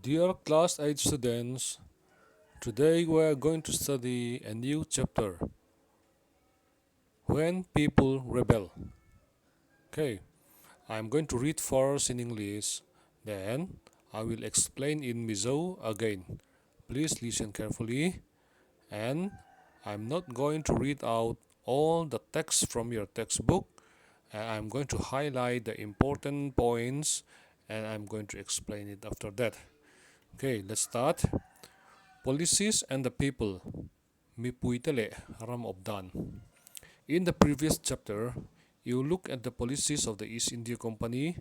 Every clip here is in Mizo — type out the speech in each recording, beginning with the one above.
Dear class 8 students, today we are going to study a new chapter When People Rebel. Okay, I am going to read first in English, then I will explain in Mizo again. Please listen carefully and I'm not going to read out all the text from your textbook. I'm going to highlight the important points and I'm going to explain it after that. Okay, let's start. Policies and the people. Mipuite leh ram awp dan. In the previous chapter, you look at the policies of the East India Company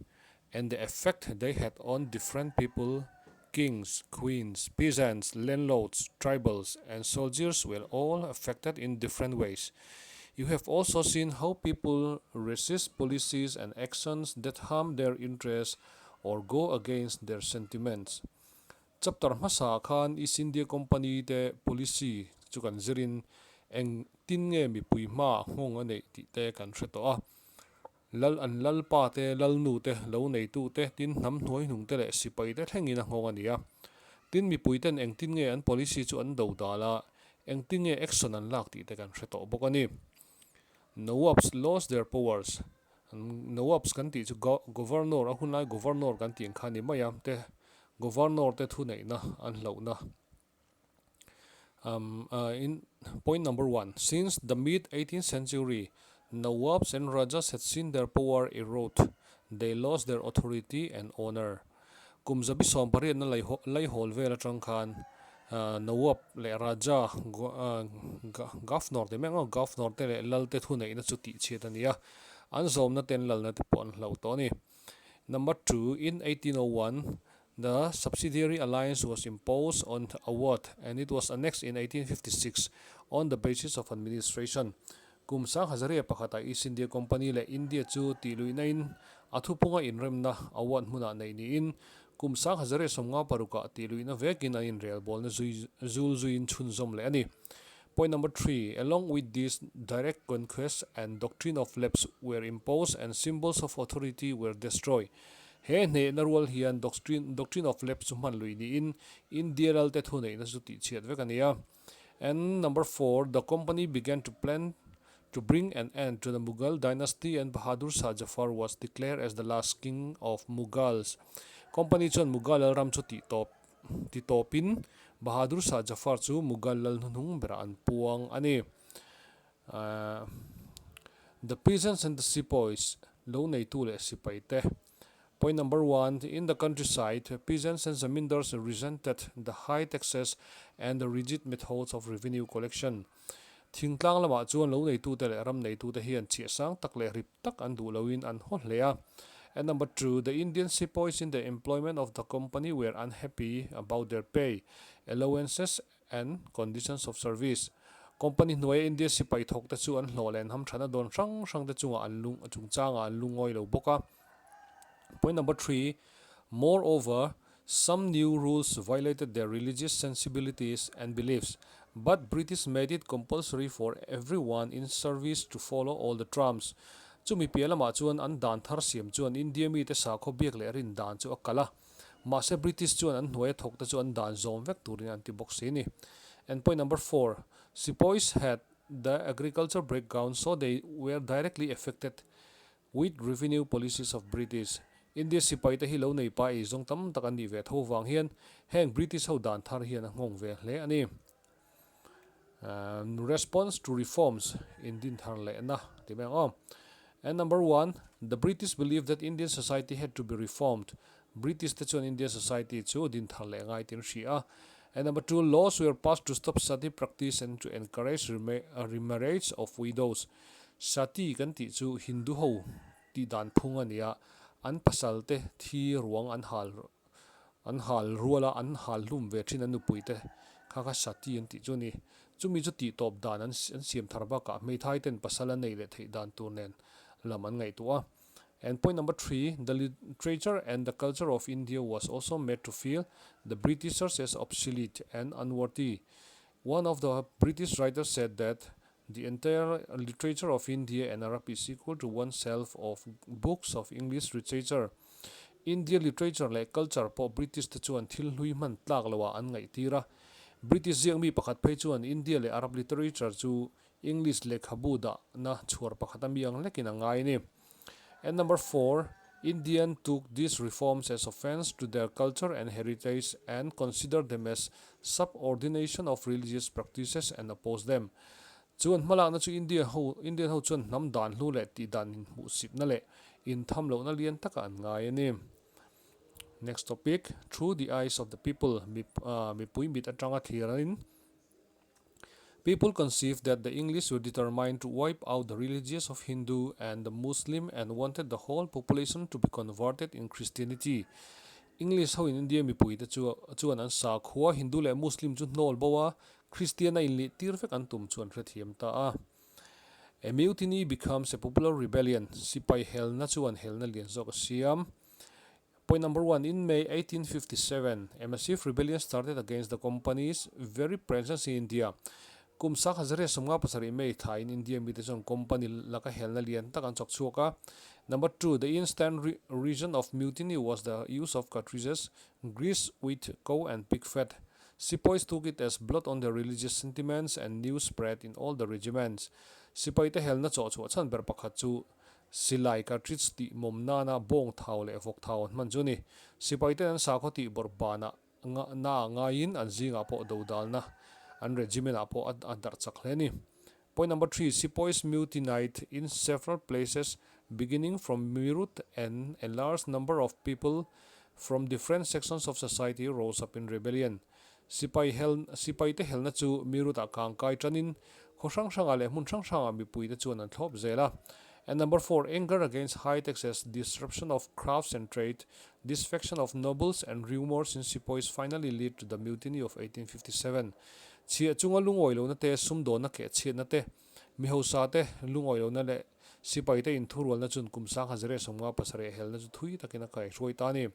and the effect they had on different people Kings, queens, peasants, landlords, tribals, and soldiers were all affected in different ways. You have also seen how people resist policies and actions that harm their interests or go against their sentiments. Chapter hmasa khan East India Company te policy chu kan zirin eng tin nge mipui hma nghawng a neih tih te kan hre tawh a. Lal an lalpa te, lalnu te, lo neitu te, tin hnam hnuai hnung te leh sipai te thlengin a nghawng a ni a. Tin mipui ten engtin nge an policy chu an do dal a, engtin nge action an lak tih te kan hre tawh bawk a ni. Nawabs lost their powers, Nawabs kan tih chu Governor, a hunlai Governor kan tih ang kha a ni mai a, te Governor te thuneihna an hlauhna. Um, uh, in point number one, since the mid 18th century, Nawabs and Rajas had seen their power erode. They lost their authority and honor. Kum zabi sawm pariat na laihawl vel atang khan Nawab leh Raja Governor te mai ang aw, Governor te leh lal te thuneihna chu tihchhiat a ni a, an zawmna ten lalna te pawh an hloh tawh a ni. Number two, in 1801, the subsidiary alliance was imposed on Awadh and it was annexed in 1856 on the basis of administration. Kum sang Hazaria pakhata East India Company leh India chu tih luihna in a thupunga inremna Awadh hmunah neih niin kum sang Hazaria sawmnga parukah tih luihna vekin an inrelbawlna zui zul zuiin chhunzawm leh a ni. Point number three, along with this direct conquest and doctrine of lapse were imposed and symbols of authority were destroyed. He hnehna rual hian doctrine doctrine of lapse chu hman lui niin India lalte thuneihna chu tihchhiat vek a ni a. And number four, the company began to plan to bring an end to the Mughal dynasty and Bahadur Shah Zafar was declared as the last king of Mughals. Company chuan Mughal lalram chu tihtawp titawpin Bahadur Shah Zafar chu Mughal lal hnuhnung berah an puang a ni. The peasants and the sepoys, lo neitu leh sipai te. Point number one, in the countryside, peasants and zamindars resented the high taxes and the rigid methods of revenue collection. Thingtlang lamah chuan lo neitute leh ram neitute hian chhiah sang tak leh rip tak an duh loin an haw hle a. And number two, the Indian sepoys in the employment of the company were unhappy about their pay, allowances and conditions of service. Company hnuaia India sipai thawk te chu an hlawh leh an hamthatna dawn hrang hrang te chungah an lung chungchangah an lungawi lo bawk a. Point number three, Moreover, some new rules violated their religious sensibilities and beliefs, but British made it compulsory for everyone in service to follow all the terms. Chumi piah lamah chuan an dan thar siam chuan India mite sakhaw biak leh rin dan chu a kal a. Mahse British chuan an hnuaia thawk te chu an dan zawm vek turin an ti bawk si a ni. And point number four, Sepoys had the agriculture background so they were directly affected with revenue policies of British. India sipai te hi lo nei pa ei zawng tam tak an nih ve tho vang hian heng British ho dan thar hian a nghawng ve hle a ni. Response to reforms in din thar lehna ti mai ang aw. And number one, the British believed that Indian society had to be reformed. British te chuan Indian society chu din thar leh ngai tin hri a. And number two, laws were passed to stop sati practice and to encourage remarriage of widows. Sati kan tih chu Hindu ho tih dan phung a ni a, an pasal te thi ruang an hal an hal rual a, an hal hlum ve thin an nupui te kha kha sati an tih chu a ni. Chumi chu tih tawp dan an an siam thar bakah hmeithai ten pasal an nei leh theih dan tur nen lam an ngaihtuah a. And point number three, the literature and the culture of India was also made to feel the Britishers as obsolete and unworthy. One of the British writers said that the entire literature of India and Arab is equal to one shelf of books of English literature. India literature leh culture pawh British te chuan thil hlui hman tlak loah an ngaihtir a. British ziakmi pakhat phei chuan India leh Arab literature chu English lehkhabu dahna chhuar pakhat a mi ang hlekin a ngai a ni. And number four, Indian took these reforms as offence to their culture and heritage and considered them as subordination of religious practices and opposed them. Chu an hmalakna chu India ho Indian ho chuan hnam dan hlu leh tih dan inhmuhsitna leh intham lohna lian takah an ngai a ni. Next topic, Through the eyes of the people, mipui mit atanga thlirin. People conceived that the English were determined to wipe out the religious of Hindu and the Muslim and wanted the whole population to be converted in Christianity. English ho in India mipui te chu chuan an sakhua Hindu leh Muslim chu hnawl bo a, Christian a inlih tir vek an tum chu an hrethiam ta a. A mutiny becomes a popular rebellion, sipai helna chuan helna lian zawk a siam. Point number one, In May 1857, a massive rebellion started against the company's very presence in India. Kum sak hazariah 57 May thain India mite chuan company laka helna lian tak an chawk chhuak a. Number two, the instant re reason of mutiny was the use of cartridges greased with cow and pig fat. Sepoys took it as blot on their religious sentiments and news spread in all the regiments. Sipai te helna chawh chhuah chhan ber pakhat chu Silai cartridge tih mawm nana bawng thau leh vawk thau an hman chu a ni. Sipai ten an sakhaw tih bawrh banah na ngaiin an zingah pawh dodalna an regiment ah pawh a darh chak hle a ni. Point number three, Sepoys mutinied in several places beginning from Meerut and a large number of people from different sections of society rose up in rebellion. Sipai hel sipai te helna chu Meerut ah kang kai tanin khaw hrang hrangah leh hmun hrang hrangah mipui te chuan an thlawp zel a. And number four, anger against high taxes, disruption of crafts and trade, disaffection of nobles and rumours in sepoys finally lead to the mutiny of 1857. Chhiah chunga lungawi lohna te, sumdawnna keh chhiatna te, mi hausa te lungawi lohna leh sipai te inthurualna chun kum 1957 helna chu thui takin a kaihruai ta a ni.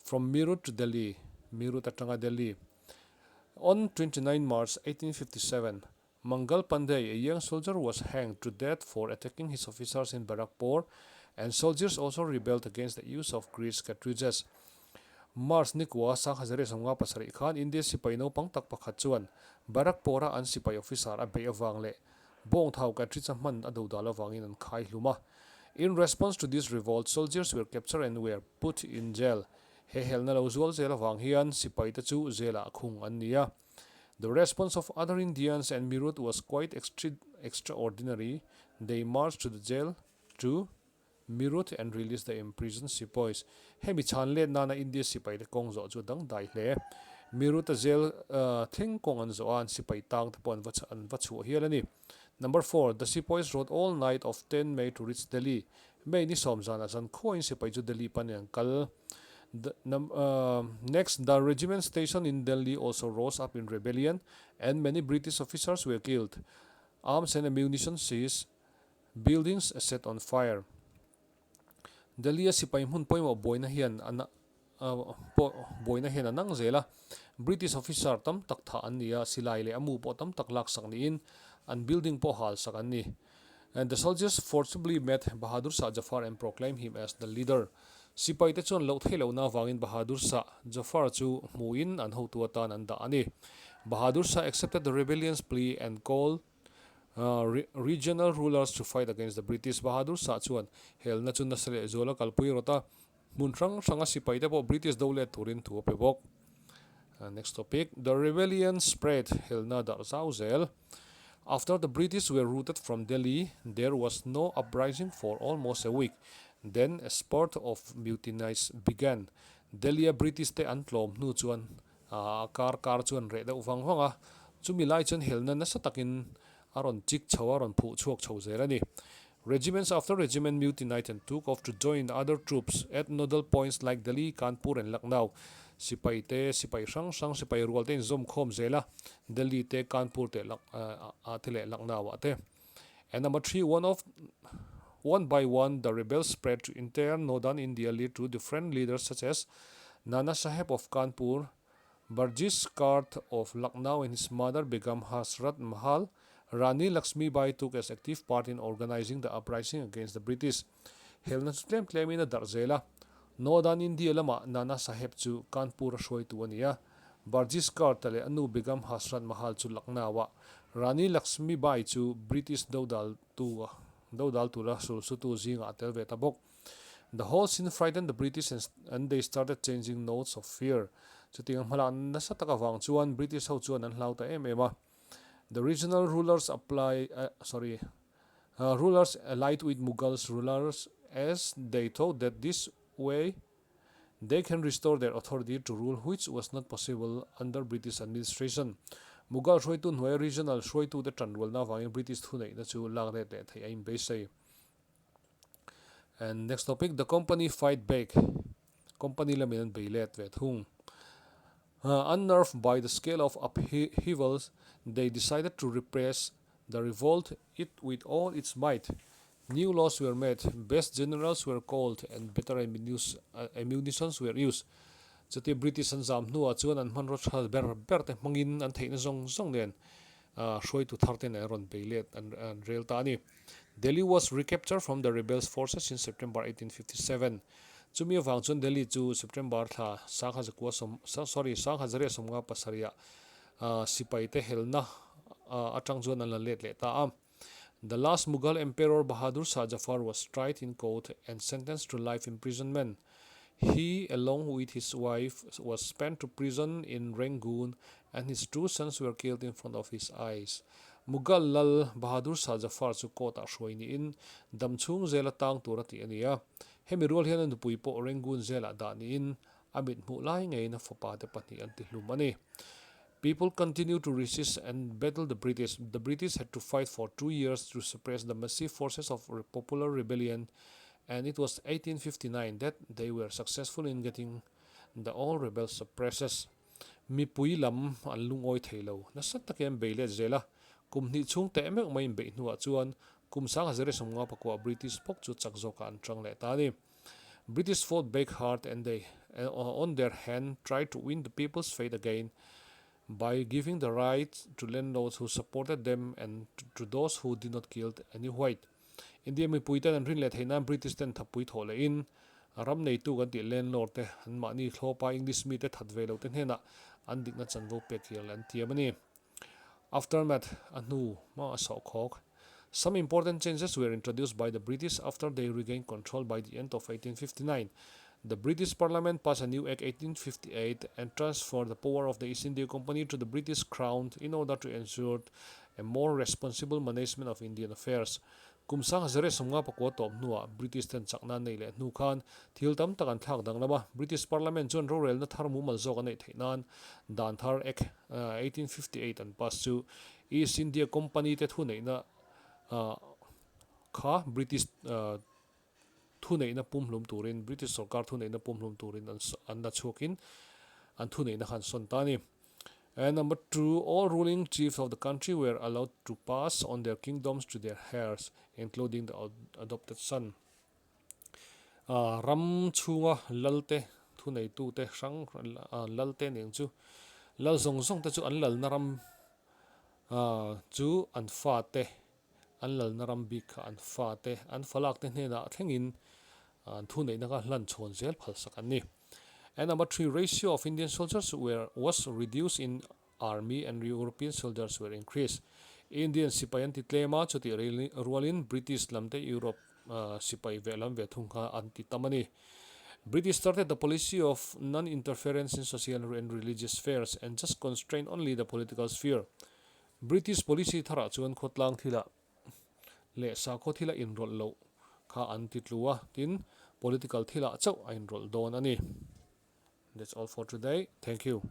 From Meerut to Delhi, Meerut atanga Delhi. On 29 March 1857, Mangal Pandey, a young soldier, was hanged to death for attacking his officers in Barakpur, and soldiers also rebelled against the use of grease cartridges. March nikua 1957 khan India sipai naupang tak pakhat chuan Barakpur-a an sipai officer a beih avang leh bawng thau cartridge a hman a dodal avangin an khai hlum a. In response to this revolt, soldiers were captured and were put in jail. He helna lo zual zel avang hian sipai te chu jail-ah khung an ni a. The response of other Indians and Meerut was quite extraordinary, they marched to the jail to Meerut and released the imprisoned sepoys. Hemi chhan let nana India sipai te kawng zawh chu a dang dai hle. Meerut a jail thleng kawng an zawh a, an sipai tang te pawh an va an va chhuah hial a ni. Number four, the sepoys rode all night of 10 May to reach Delhi. May ni sawm zanah zan khuain sipai chu Delhi panin an kal. The, uh, next, the regiment station in Delhi also rose up in rebellion and many British officers were killed. Arms and ammunition seized, buildings set on fire. Delhi a sipai hmun pawimawh buaina hian an buaina hian a nang zel a. British officer tam tak thah an ni a, silai leh a mu pawh tam tak laksak niin an building pawh halsak an ni. And the soldiers forcibly met Bahadur Shah Zafar and proclaimed him as the leader. Sipai te chuan loh theih lohna avangin Bahadur Shah Zafar chu hmuin an hotu atan an dah a ni. Bahadur Shah accepted the rebellion's plea and called regional rulers to fight against the British. Bahadur Shah chuan helna chu nasa leh zuala kalpui rawt a, hmun hrang hranga sipai te pawh British do let turin thu a pe bawk. Next topic, the rebellion spread, helna darh zau zel. After the British were routed from Delhi, there was no uprising for almost a week. Then a spurt of mutinies began. Delhi-a British te an tlawm hnu chuan a kar kar chuan reh deuh vang vang a, chumi lai chuan helna nasa takin a rawn chik chho a, rawn phuh chhuak chho zel a ni. Regiments after regiment mutinied and took off to join other troops at nodal points like Delhi, Kanpur and Lucknow. Sipai te, sipai hrang hrang, sipai rual te inzawm khawm zel a, Delhi te, Kanpur te, ah te leh Lucknow ah te. And number three, one of one by one the rebels spread to entire northern India lead to different leaders such as Nana Saheb of Kanpur, Barjis Karth of Lucknow and his mother Begum Hasrat Mahal, Rani Lakshmi Bai took as active part in organising the uprising against the British. Helna chu tlem tlemin a darh zel a. Northern India lamah Nana Saheb chu Kanpur-a hruaitu a ni a, Barjis Karta leh a nu Begum Hasrat Mahal chu Lucknow-ah, Rani Lakshmi Bai chu British dodaltu dodal tura sulsutu zingah a tel ve ta bawk. The whole scene frightened the British and they started changing notes of fear. Chutiang hmalak nasa tak avang chuan British ho chuan an hlau ta em em a. The regional rulers apply sorry rulers allied with Mughals rulers as they thought that this way they can restore their authority to rule which was not possible under British administration. Mughal hruaitu hnuaia regional hruaitute tanrualna avangin British thuneihna chu lak let leh theih a inbeisei. And next topic, the company fight back. Company lamin an bei let ve thung. Unnerved by the scale of upheavals, they decided to repress the revolt it with all its might. New laws were made, best generals were called and better ammunitions were used. Chutia British an zam hnuah chuan an hmanraw tha ber ber te hmangin an theihna zawng zawng nen hruaitu thar ten an rawn bei let an rel ta a ni. Delhi was recaptured from the rebels forces in September 1857. Chumi avang chuan Delhi chu September thla sangha zakua sawm sorry sangha zariah sawmnga pasarihah sipaite helna atang chuan an la let leh ta a. The last Mughal emperor Bahadur Shah Zafar was tried in court and sentenced to life imprisonment. He along with his wife was spent to prison in Rangoon and his two sons were killed in front of his eyes. Mughal lal Bahadur Shah Zafar chu court ah hruai niin dam chhung zela tang tur a tih a ni a. Hemi rual hian a nupui pawh Rangoon zelah dah niin a mit hmuh lai ngeiin a fapa te pahnih an ti hlum a ni. People continue to resist and battle the British. The British had to fight for 2 years to suppress the massive forces of popular rebellion and it was 1859 that they were successful in getting the all rebels suppresses. Mipui lam an lungawi thei lo. Nasa takin an bei let zel a, kum hnih chhung teh meuh mai inbeih hnuah chuan kum sangha zere sawmnga pakua British bawk chu chak zawkah an tang leh ta a ni. British fought back hard and they on their hand tried to win the people's faith again by giving the right to landlords who supported them and to those who did not kill any white. India mipui ten an rin leh theih nan British ten thapui thawh leh in ram neitu kan tih landlord te an mahni thlawpa English mite that ve lo te hnenah an dikna chanvo pek hial an tiam a ni. Aftermath a hnu hma a sawh khawk. Some important changes were introduced by the British after they regained control by the end of 1859. The British Parliament passed a new Act 1858 and transferred the power of the East India Company to the British Crown in order to ensure a more responsible management of Indian affairs. Kum sang zere sawmnga pakua tawp hnuah British ten chakna nei leh hnu khan thil tam tak an thlak danglam a. British Parliament chuan rorelna thar mumal zawk a neih theih nan dan thar Act 1858 an pass chu East India Company te thuneihna kha British thuneihna pumhlum turin British sorkar thuneihna pumhlum turin an la chhuakin an thuneihna kha an sawn ta a ni. And number 2, all ruling chiefs of the country were allowed to pass on their kingdoms to their heirs, including the adopted son. Ram chhunga lalte thuneitute hrang lalte nen chu lal zawng zawng te chu an lalna ram chu an fate an lalna ram bik kha an fate an falak te hnenah thlengin an thuneihna kha hlan chhawn zel phalsak an ni. And number 3, ratio of Indian soldiers were was reduced in army and European soldiers were increased. Indian sipai an ti tlem a, chutih rualin British lam te Europe sipai ve lam ve thung kha an ti tam a ni. British started the policy of non-interference in social and religious affairs and just constrained only the political sphere. British policy tharah chuan khawtlang thilah leh sakhaw thila inrawlh loh kha an ti tlu a, tin political thilah chauh a inrawlh dawn a ni. That's all for today. Thank you.